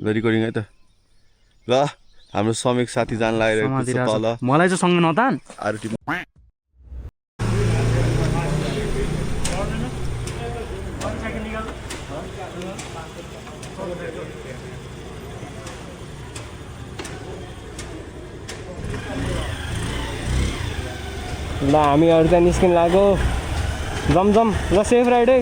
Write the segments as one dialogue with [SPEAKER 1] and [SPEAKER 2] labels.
[SPEAKER 1] ल रिकर्डिङ है त ल हाम्रो समीक साथी जान लागिरहेको छ तल
[SPEAKER 2] मलाई चाहिँ सँगै नतान
[SPEAKER 1] आरटी
[SPEAKER 3] ल हामीहरू चाहिँ निस्किन लाग्यो जमजम ल सेफ राइड है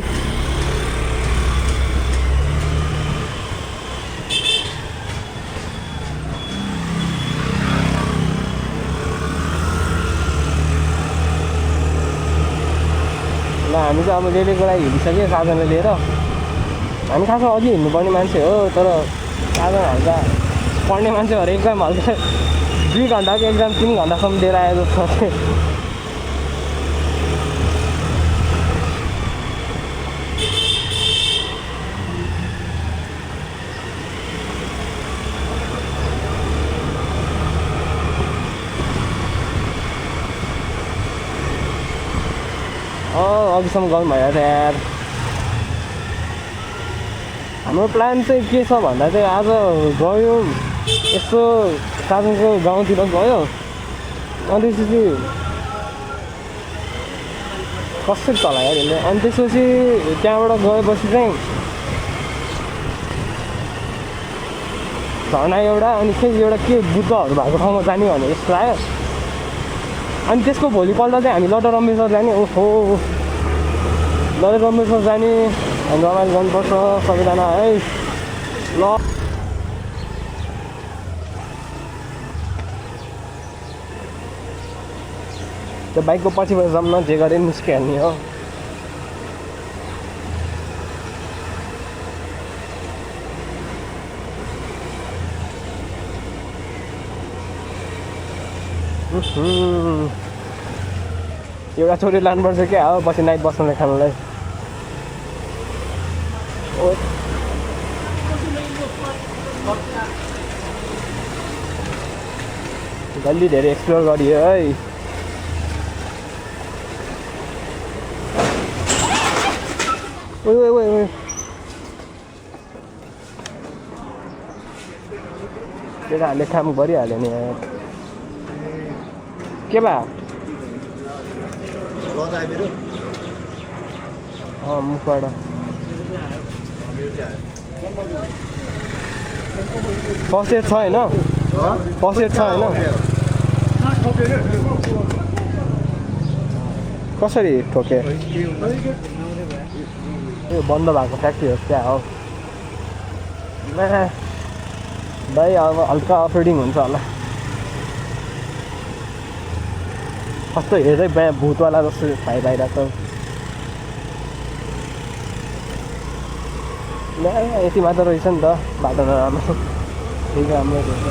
[SPEAKER 3] ल हामी चाहिँ अब रेलीको लागि हिँडिसक्यो साधनले लिएर हामी खासमा अघि हिँड्नुपर्ने मान्छे हो तर साधन हाल्दा पढ्ने मान्छे भएर एक्जाम हाल्दा 2 घन्टाको एक्जाम 3 घन्टासम्म लिएर आयो जस्तो छ अघिसम्म गर्नु भइरहेको थियो यार हाम्रो प्लान चाहिँ के छ भन्दा चाहिँ आज गयो यसो साधनको गाउँतिर गयो अनि त्यसपछि कसरी चलायो यसले अनि त्यसपछि त्यहाँबाट गएपछि चाहिँ झर्ना एउटा अनि फेरि एउटा के बुद्धहरू भएको ठाउँमा जाने भने यस्तो लाग्यो अनि त्यसको भोलिपल्ट चाहिँ हामी लटर रमेश्वर जाने ओहो लटर रमेश्वर जाने अनि रमाइलो गर्नुपर्छ सबैजना है ल त्यो बाइकको पछिबाट जम्न जे गरे निस्किहाल्ने हो एउटा छोरी लानुपर्छ क्या हो पछि नाइट बस्नलाई खानलाई गल्ली धेरै एक्सप्लोर गरियो है ओइ केटाहरूले काम गरिहाल्यो नि यार के भा मुखबाट फर्स्ट एड छ होइन फर्स्ट एड छ होइन कसरी ठोके यो बन्द भएको फ्याक्ट्री हो क्या हो भाइ अब हल्का अफरोडिङ हुन्छ होला कस्तो हेर्दै बिहा भूतवाला जस्तो भइरहेको ल यति मात्र रहेछ नि त बाटो नराम्रो ठिक राम्रो रहेछ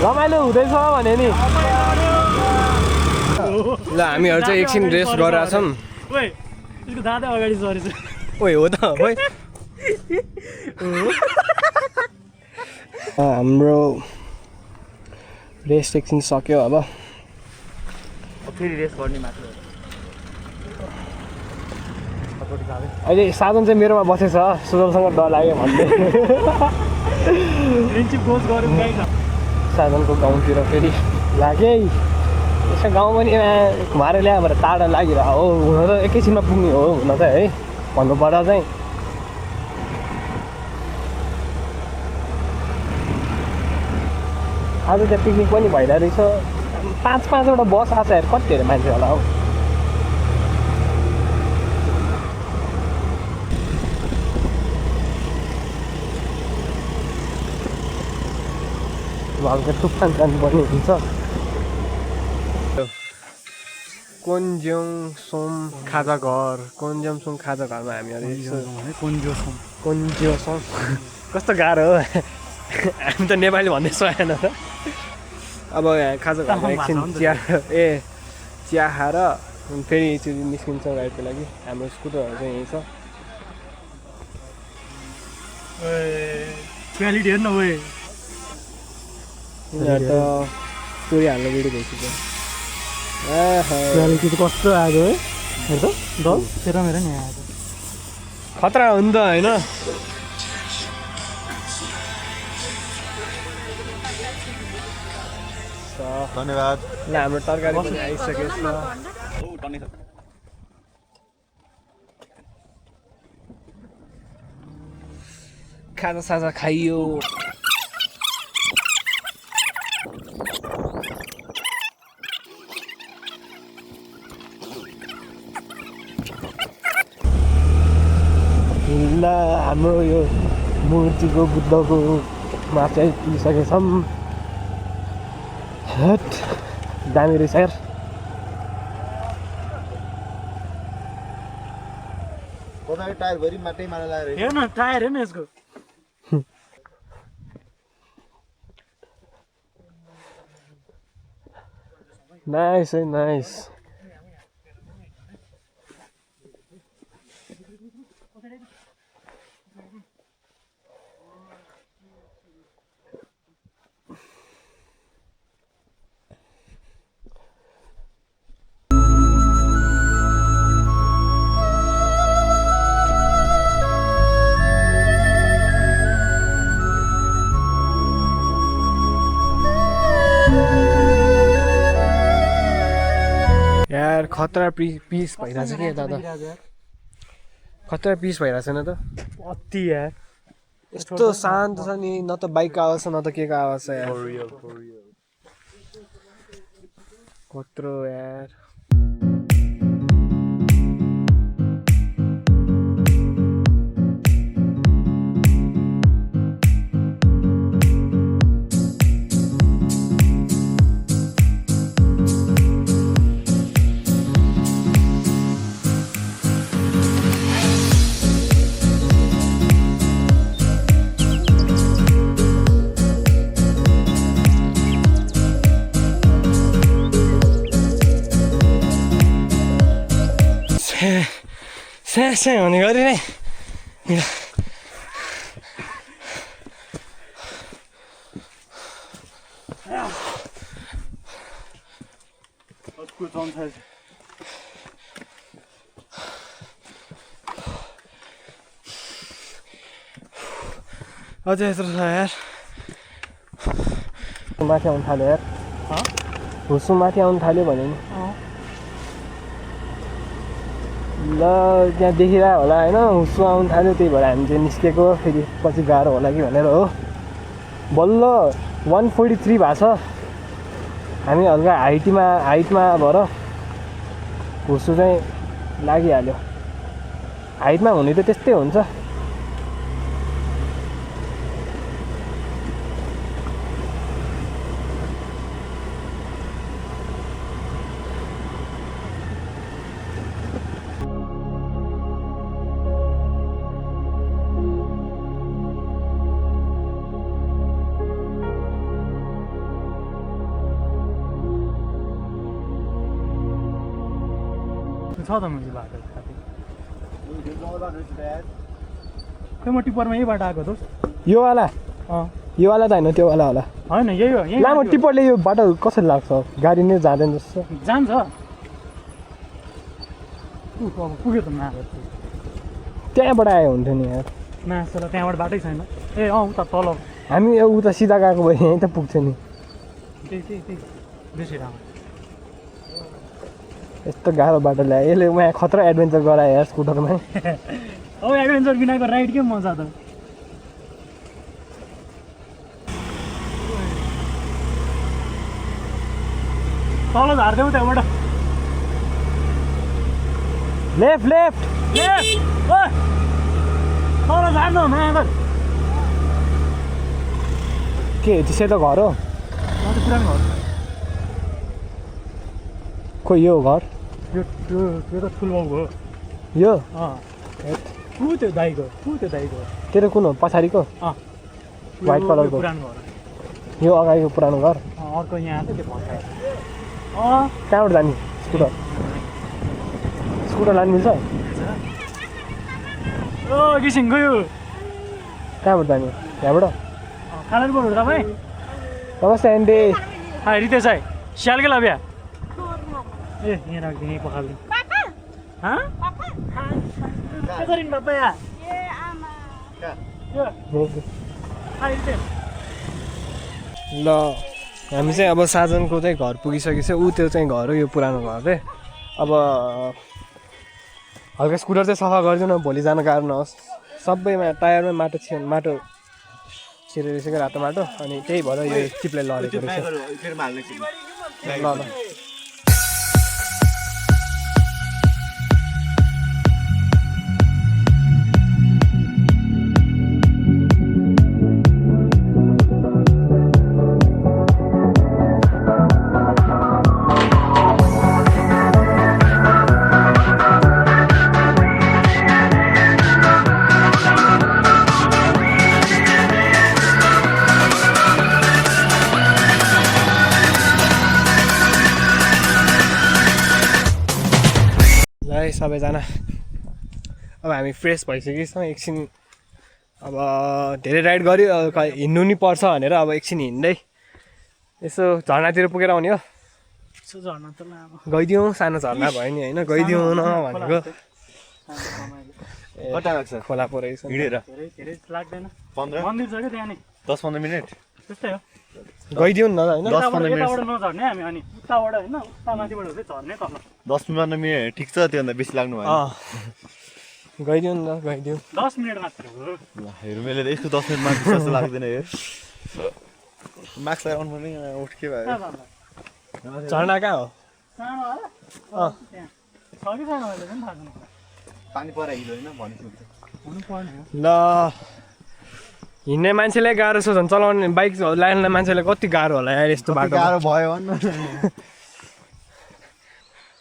[SPEAKER 3] रमाइलो हुँदैछ भने नि ल हामीहरू चाहिँ एकछिन रेस्ट गरेर छौँ ओइ हो त खोइ हाम्रो रेस्ट एकछिन सक्यो अब
[SPEAKER 2] फेरि रेस्ट गर्ने मात्र
[SPEAKER 3] अहिले साधन चाहिँ मेरोमा बसेछ सुजलसँग डर लाग्यो भन्दै साधनको गाउँतिर फेरि लाग्यो यसो गाउँ पनि घुमाएर ल्यायो भने टाढा लागिरह हो हुन त एकैछिनमा पुग्ने हो हुन त है भन्नुपर्दा चाहिँ आज त्यहाँ पिकनिक पनि भइरहेको रहेछ 5-5वटा बस आएको हेर कति धेरै मान्छे होला हौ हल्का तुफान जानुपर्ने हुन्छ कोन्ज्योङसोम खाजा घर कोन्ज्योङसोम खाजा घरमा हामीहरू कोन्ज्योसोम कस्तो गाह्रो हो हामी त नेपाली भन्दैछौँ होइन त अब यहाँ खाजा घरमा एकछिन चिया चिया खाएर अनि फेरि एकचोटि निस्किन्छौँ राइडको लागि हाम्रो स्कुटरहरू चाहिँ यहीँ छ
[SPEAKER 2] क्वालिटी हेर्न ओए
[SPEAKER 3] यिनीहरू त स्टोरी हाल्ने भिडियो भइसक्यो
[SPEAKER 2] क्वालिटी त कस्तो आएको है हेर त दल तेरो मेरो नि आएको
[SPEAKER 3] खतरा हो नि त होइन
[SPEAKER 1] धन्यवाद
[SPEAKER 3] ल हाम्रो तरकारी पनि आइसकेको छ खाजासाजा खाइयो ल हाम्रो यो मूर्तिको बुद्धको मासु चाहिँ पिसकेछौँ हट दामी रहेछ यार
[SPEAKER 1] टायरभरि माटै माला लगाएर
[SPEAKER 2] हेर्न टायर हेर्न यसको
[SPEAKER 3] नाइस है नाइस यार खतरा पिस भइरहेछ कि दादा खतरा पिस भइरहेछ न त
[SPEAKER 2] अति यार
[SPEAKER 3] यस्तो शान्त छ नि न त बाइकको आवाज छ न त के को आवाज छ यार कत्रो यार स्याङ हुने गरी नै अझै यत्रो छ यार माथि आउनु थाल्यो यार हुस्सु माथि आउनु थाल्यो भने नि ल त्यहाँ देखिरहेको होला होइन हुस्सु आउनु थाल्यो त्यही भएर हामी चाहिँ निस्केको फेरि पछि गाह्रो होला कि भनेर हो बल्ल 143 भएको छ हामी हल्का हाइटमा भएर हुस्सु चाहिँ लागिहाल्यो हाइटमा हुने त त्यस्तै हुन्छ
[SPEAKER 2] छ त मैले बाटो खै म टिप्परमा यही बाटो आएको
[SPEAKER 3] यो वाला त होइन त्यो वाला होला
[SPEAKER 2] होइन यही हो
[SPEAKER 3] लामो टिप्परले यो बाटो कसरी लाग्छ गाडी नै जाँदैन जस्तो
[SPEAKER 2] जान्छ पुग्यो त माग
[SPEAKER 3] त्यहाँबाट आयो हुन्थ्यो नि यार
[SPEAKER 2] मासुलाई त्यहाँबाट बाटै छैन ए उता तल
[SPEAKER 3] हामी उता सिधा गएको भए यहीँ त पुग्थ्यो नि
[SPEAKER 2] त्यही बेसी राम्रो
[SPEAKER 3] यस्तो गाह्रो बाटो ल्यायो यसले यहाँ खतरा एडभेन्चर गरायो यार स्कुटरमै
[SPEAKER 2] अब एडभेन्चर बिनाको राइड के मजा त तल झार्दैऊ त्यहाँबाट
[SPEAKER 3] लेफ्ट
[SPEAKER 2] तल झार्नु माया
[SPEAKER 3] के त्यसै त घर हो
[SPEAKER 2] पुरानो घर
[SPEAKER 3] खोइ यो घर
[SPEAKER 2] यो त ठुलबाउको हो
[SPEAKER 3] यो
[SPEAKER 2] त्यो दाइको
[SPEAKER 3] तेरो कुन हो पछाडिको व्हाइट कलरको
[SPEAKER 2] पुरानो घर
[SPEAKER 3] यो अगाडिको पुरानो घर
[SPEAKER 2] अर्को यहाँ छ त्यो
[SPEAKER 3] कहाँबाट जाने स्कुटर स्कुटर लानु मिल्छ
[SPEAKER 2] ओ किसिम गयो
[SPEAKER 3] कहाँबाट जाने यहाँबाट
[SPEAKER 2] खानाबाट हो तपाईँ
[SPEAKER 3] नमस्ते आन्टी
[SPEAKER 2] रितेश है स्याल के लाभ्या ए यहाँ राखिदिने पखाल्दिउँ कसरी बाबा यहाँ
[SPEAKER 3] ल हामी चाहिँ अब साजनको चाहिँ घर पुगिसकेको छ ऊ त्यो चाहिँ घर हो यो पुरानो घर चाहिँ अब हल्का स्कुटर चाहिँ सफा गरिदिउँ न भोलि जान गाह्रो नहोस् सबैमा टायरमै माटो छिरेको रातो माटो अनि त्यही भएर यो चिप्ले लडेको रहेछ ल ल सबैजना अब हामी फ्रेस भइसकेको छौँ एकछिन अब धेरै राइड गऱ्यो हिँड्नु नि पर्छ भनेर अब एकछिन हिँड्दै यसो झर्नातिर पुगेर आउने हो गइदिउँ सानो झर्ना भयो नि होइन गइदिउँ न भनेको खोला पो रहेछ
[SPEAKER 1] हिँडेर
[SPEAKER 2] लाग्दैन
[SPEAKER 1] 15
[SPEAKER 2] मन्दिर छ क्या त्यहाँ नि
[SPEAKER 1] 10-15 मिनट
[SPEAKER 2] त्यस्तै हो
[SPEAKER 3] गइदिउँ न होइन
[SPEAKER 1] 10-15 मिनट
[SPEAKER 2] यताबाट नझर्ने हामी अनि उताबाट होइन उता माथिबाट चाहिँ झर्ने तल
[SPEAKER 1] 10-15 मिनट ठिक छ त्योभन्दा बेसी लाग्नु भयो
[SPEAKER 3] गइदिउँ न गइदिउँ
[SPEAKER 2] 10 मिनट मात्र हो
[SPEAKER 1] ल हेरौँ मैले त यस्तो 10 मिनट मात्र जस्तो लाग्दैन हेर मास्क लगाउनु पर्ने उठ के भयो
[SPEAKER 3] झर्ना कहाँ हो
[SPEAKER 2] सानो होला त्यहाँ छ कि सानो अहिले पनि थाहा छैन
[SPEAKER 1] पानी पराइदियो होइन भनेको
[SPEAKER 2] हुनुपर्ने हो
[SPEAKER 3] ल हिँड्ने मान्छेलाई गाह्रो छ झन् चलाउने बाइक लाग्ने मान्छेलाई कति गाह्रो होला यार यस्तो बाटो
[SPEAKER 1] गाह्रो भयो भन्न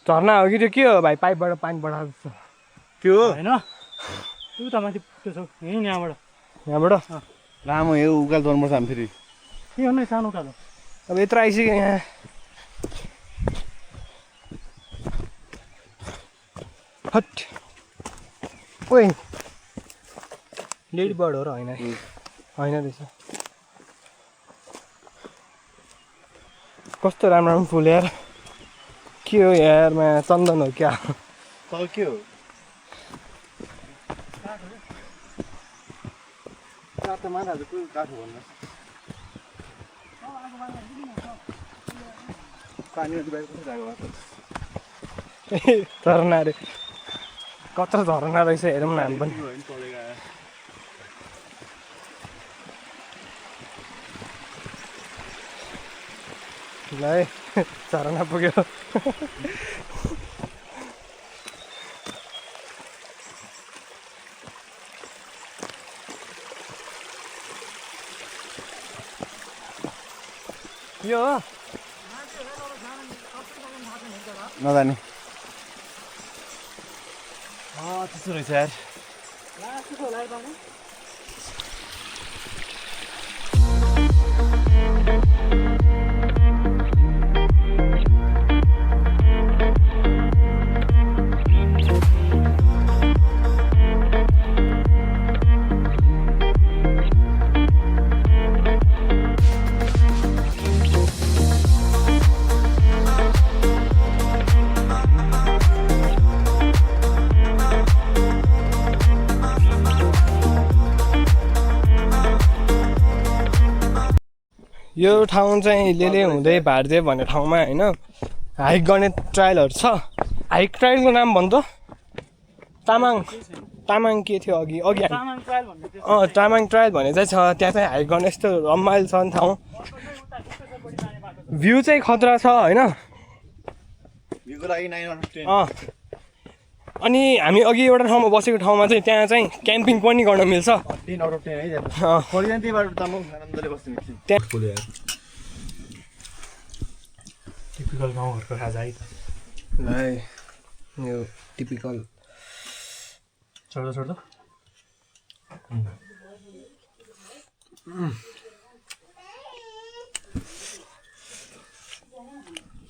[SPEAKER 3] झर्ना हो कि त्यो के हो भाइ पाइपबाट पानी बढाएको छ
[SPEAKER 1] त्यो
[SPEAKER 2] होइन त्यो त माथि त्यो छ यहाँबाट
[SPEAKER 3] यहाँबाट
[SPEAKER 1] लामो यो उकाल गर्नुपर्छ हामी फेरि
[SPEAKER 2] के भन्नु सानो उकालो
[SPEAKER 3] अब यत्रो आइसक्यो यहाँ हट ओइ लेडी बर्ड हो र होइन होइन रहेछ कस्तो राम्रो राम्रो फुल यार के हो यारमा चन्दन हो क्या
[SPEAKER 1] सक्यो काठ मान्छे कुन काठ हो भन्नु पानी बाहिर कसरी जाएको
[SPEAKER 3] झरना अरे कत्रो झरना रहेछ हेरौँ न हामी पनि ल है झरना पुग्यो यो हो
[SPEAKER 1] नजाने त्यस्तो रहेछ यार
[SPEAKER 3] यो ठाउँ चाहिँ लेले हुँदै भार्जे भन्ने ठाउँमा होइन हाइक गर्ने ट्रायलहरू छ हाइक ट्रायलको नाम भन् त तामाङ के थियो अघि तामाङ ट्रायल भन्ने चाहिँ छ त्यहाँ चाहिँ हाइक गर्ने यस्तो रमाइलो छ नि ठाउँ भ्यू चाहिँ खतरा छ होइन अनि हामी अघि एउटा ठाउँमा बसेको ठाउँमा चाहिँ त्यहाँ चाहिँ क्याम्पिङ पनि गर्न मिल्छ
[SPEAKER 1] 10 आउट अफ 10 है
[SPEAKER 2] टिपिकल गाउँघरको खाजा है त
[SPEAKER 3] ल यो टिपिकल
[SPEAKER 2] छोड्दो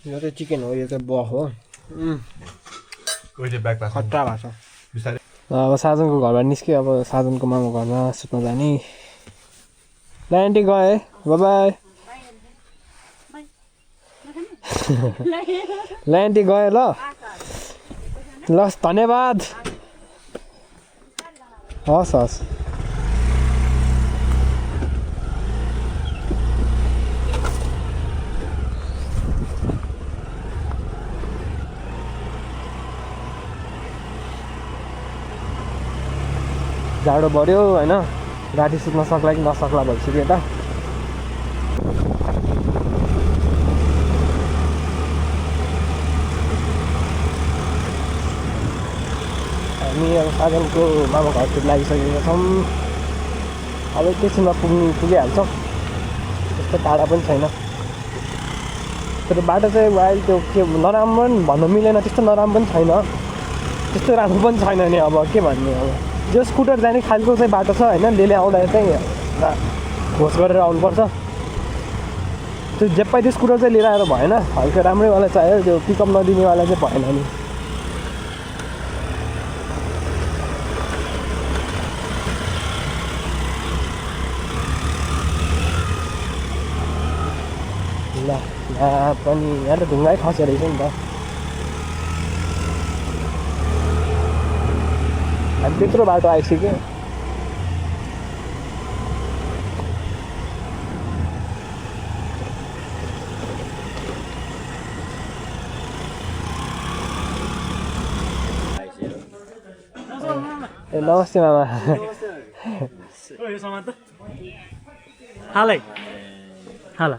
[SPEAKER 3] यो चाहिँ चिकन हो यो चाहिँ बफ हो खतरा भएको छ अब साजनको घरबाट निस्क्यो अब साजनको मामा घरमा सुत्न जाने ल आन्टी गएँ बाई ल आन्टी गएँ ल लस् धन्यवाद हस् हस् जाडो बढ्यो होइन राति सुत्न सक्ला कि नसक्ला भइसक्यो त हामी अब साधनको मामा घरतिर लागिसकेका छौँ अब एकैछिनमा पुगिहाल्छौँ त्यस्तो टाढा पनि छैन तर बाटो चाहिँ अहिले त्यो के नराम्रो पनि भन्न मिलेन त्यस्तो नराम्रो पनि छैन त्यस्तो राम्रो पनि छैन नि अब के भन्ने अब जो स्कुटर जाने खालको चाहिँ बाटो छ होइन लिएर आउँदा चाहिँ खोज गरेर आउनुपर्छ त्यो जे पाइ त्यो स्कुटर चाहिँ लिएर आएर भएन हल्का राम्रैवाला चाहियो त्यो पिकअप नदिनेवाला चाहिँ भएन नि ल यहाँ पनि यहाँ त ढुङ्गै खसेको रहेछ नि त हामी त्यत्रो बाटो आइसक्यो ए नमस्ते मामा
[SPEAKER 2] यो सामान त हालै हाला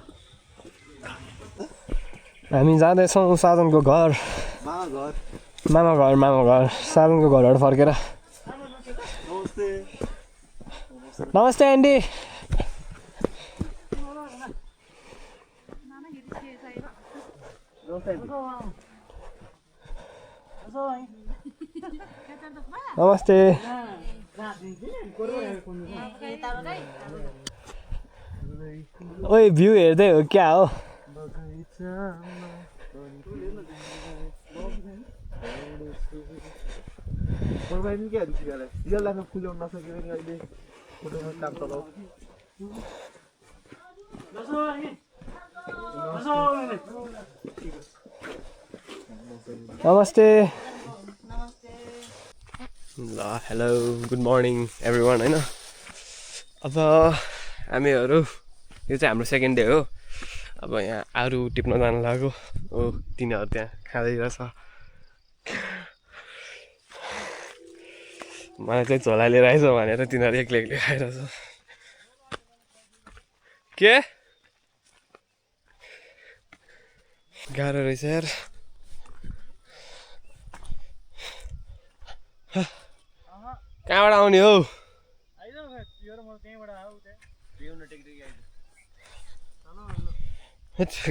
[SPEAKER 3] हामी जाँदैछौँ साधनको घर मामा घर साधनको घरबाट फर्केर नमस्ते आन्टी नमस्ते ओए भ्यू हेर्दै हो क्या हो नमस्ते ल हेलो गुड मर्निङ एभ्रिवान होइन अब हामीहरू यो चाहिँ हाम्रो सेकेन्ड डे हो अब यहाँ आरू टिप्न जानु लाग्यो हो तिनीहरू त्यहाँ खाँदै रहेछ मलाई चाहिँ झोला लिएर आइज भनेर तिनीहरू एक्लै खाइरहेछ के गाह्रो रहेछ यार कहाँबाट आउने हो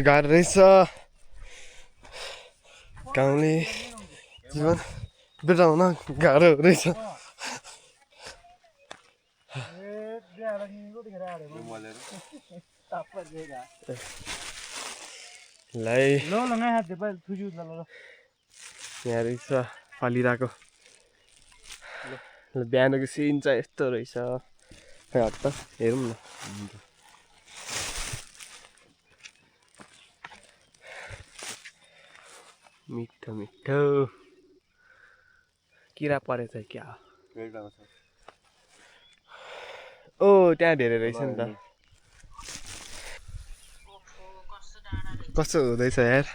[SPEAKER 3] गाह्रो रहेछ गाउँले जीवन बिताउन गाह्रो रहेछ यहाँ रहेछ फलिरहेको बिहानको सिन चाहिँ यस्तो रहेछ त हेरौँ न मिठो मिठो किरा परेछ क्या ओ त्यहाँ धेरै रहेछ नि त कस्तो हुँदैछ यार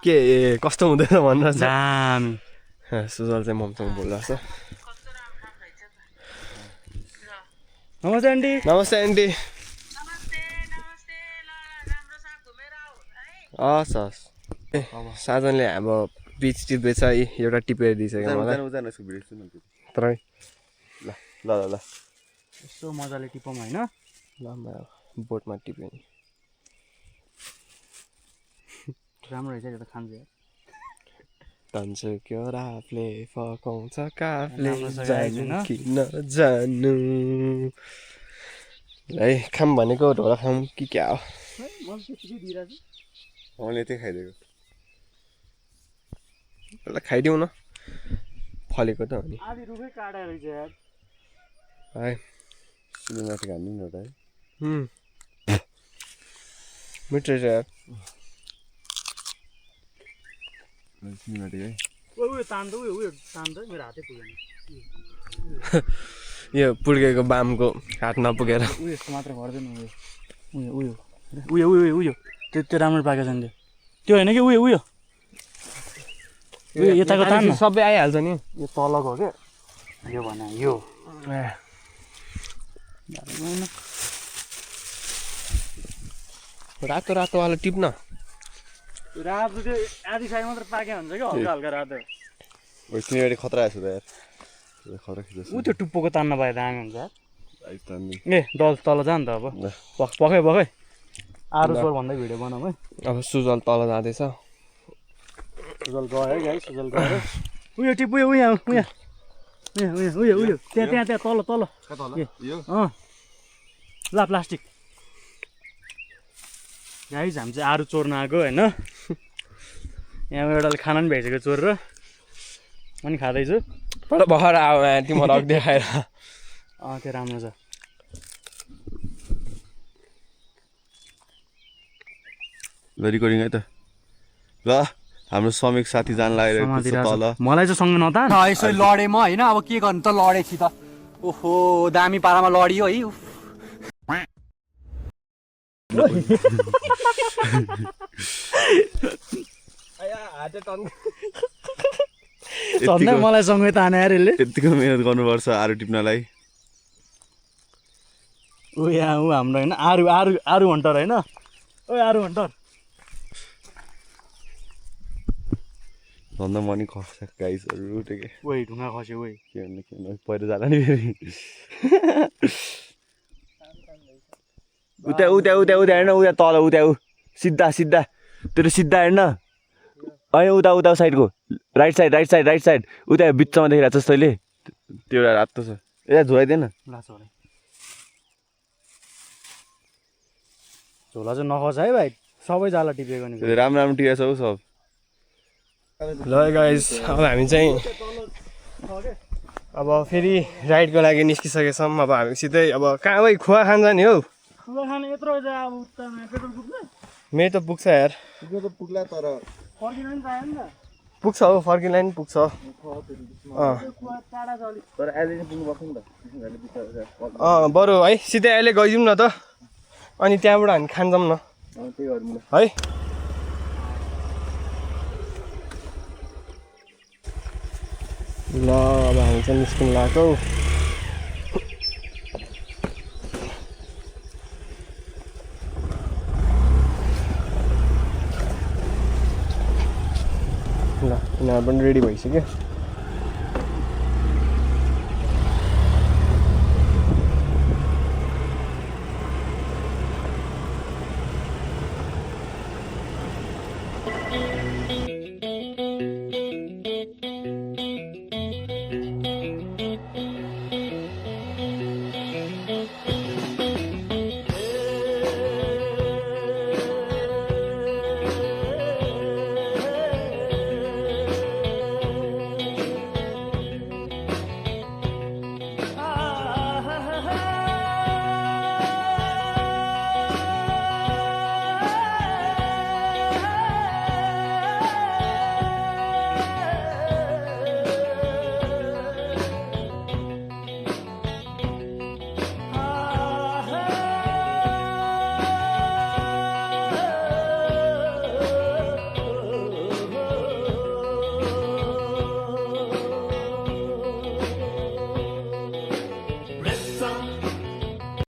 [SPEAKER 3] के कस्तो हुँदैछ भनेर सुजल चाहिँ ममसँग बोल्दैछ
[SPEAKER 2] नमस्ते आन्टी
[SPEAKER 3] नमस्ते आन्टी हस् हस् ए साजनले अब बिच टिप्दैछ एउटा टिपेर दिइसक्यो मलाई तर ल ल ल
[SPEAKER 2] यसो मजाले टिपौँ होइन
[SPEAKER 3] ल म बोटमा टिप्यो नि
[SPEAKER 2] राम्रो रहेछ यो त खान्छ
[SPEAKER 3] तन्छु क्यो राफले फकाउँछ काफले जानु किन जानु है खाम भनेको ढोरा खाम कि क्या हो
[SPEAKER 1] मैले त्यही खाइदिएको
[SPEAKER 3] एउटा खाइदिउँ न फलेको त हो नि
[SPEAKER 2] आधी रुखै काटेर रहेछ यार
[SPEAKER 3] है
[SPEAKER 1] सिनेमाटिक हान्नु नि एउटा है
[SPEAKER 3] मिठो रहेछ यार
[SPEAKER 1] सिनेमाटिक है
[SPEAKER 2] उयो तान्द उयो तान्द मेरो हातै पुगेन
[SPEAKER 3] यो पुर्केको बामको हात नपुगेर
[SPEAKER 2] उयो यस्तो मात्र गर्दैन उयो उयो उयो उयो उयो उयो त्यो राम्रो पाकेको छ नि त्यो होइन कि उयो उयो उयो यताको तान्न
[SPEAKER 3] सबै आइहाल्छ नि
[SPEAKER 2] यो तलको हो क्या यो भने यो
[SPEAKER 3] रातो रातोवाला टिप्न
[SPEAKER 2] रातो त्यो आधी साइड मात्र पाके हुन्छ क्या हल्का हल्का रातो
[SPEAKER 1] सिनेमाटिक खतरा आएछ त यार खतरा खिच्छ
[SPEAKER 2] ऊ त्यो टुप्पोको तान्न भए दामी हुन्छ
[SPEAKER 1] तान्ने
[SPEAKER 2] ए दल तल जा नि त अब पकै पकै आरु स्वर भन्दै भिडियो बनाऊ है
[SPEAKER 3] अब सुजल तल जाँदैछ
[SPEAKER 2] सुजल गयो है गाई सुजल गयो उयो टिप उयो उयो उयो उयो उयो उयो उयो त्यहाँ तल तल
[SPEAKER 1] यो
[SPEAKER 2] ला प्लास्टिक गाई हामी चाहिँ आरु चोर्न आएको होइन यहाँ एउटाले खाना पनि भेटेको चोर र म पनि खाँदैछु
[SPEAKER 3] पहिला भएर आऊ तिम्रो रक देखाएर
[SPEAKER 2] त्यो राम्रो छ
[SPEAKER 1] ल रिकर्डिङ है त ल हाम्रो समीक साथी जान लागेको छ तल
[SPEAKER 2] मलाई चाहिँ सँग नतान
[SPEAKER 4] यसो लडेँ म होइन अब के गर्नु त लडेपछि त ओहो दामी पारामा लडियो है उफ।
[SPEAKER 2] सधैँ मलाई सँगै ताने यार यसले
[SPEAKER 1] यतिको मेहनत गर्नुपर्छ आरु टिप्नलाई
[SPEAKER 2] ऊ यहाँ ऊ हाम्रो होइन आरु आरु आरु हन्टर होइन ओ आरु हन्टर
[SPEAKER 1] भन्दा मनी खस्छ गाइसहरू के
[SPEAKER 2] ओइ ढुङ्गा खस्यो ओइ
[SPEAKER 1] के भन्नु पहिरो जाँदा नि फेरि उता उता उता उता हेर्न उता तल उता सिधा सिधा त्यो सिधा हेर्न होइन उता उता साइडको राइट साइड उता बिचमा देखिरहेको छ तैँले त्यो एउटा रातो छ ए झोलाइदिएन
[SPEAKER 2] झोला चाहिँ नखस है भाइ सबै जाला टिपेको नि
[SPEAKER 1] राम्रो राम्रो टिपेको छ हौ सब
[SPEAKER 3] ल गाइज अब हामी चाहिँ अब फेरि राइडको लागि निस्किसकेका छौँ अब हामी सिधै अब कहाँ भाइ खुवा खान जाने हौ
[SPEAKER 2] खुवा खान यत्रो अब उत्तामा पेट्रोल पुग्छ
[SPEAKER 3] मेरो त पुग्छ यार
[SPEAKER 1] पुग्ला तर
[SPEAKER 2] फर्किन पनि पायो नि त
[SPEAKER 3] पुग्छ हौ फर्किँदा नि पुग्छ
[SPEAKER 2] खुवा टाढा छ अलिक
[SPEAKER 1] तर अहिले नै पुग्नुपर्छ नि त
[SPEAKER 3] बरु है सिधै अहिले गइदिउँ न त अनि त्यहाँबाट हामी खान जाऊँ न
[SPEAKER 1] त्यही गरौँ न
[SPEAKER 3] है ल अब हामी चाहिँ निस्किनु लाग्यो ल यिनीहरू पनि रेडी भइसक्यो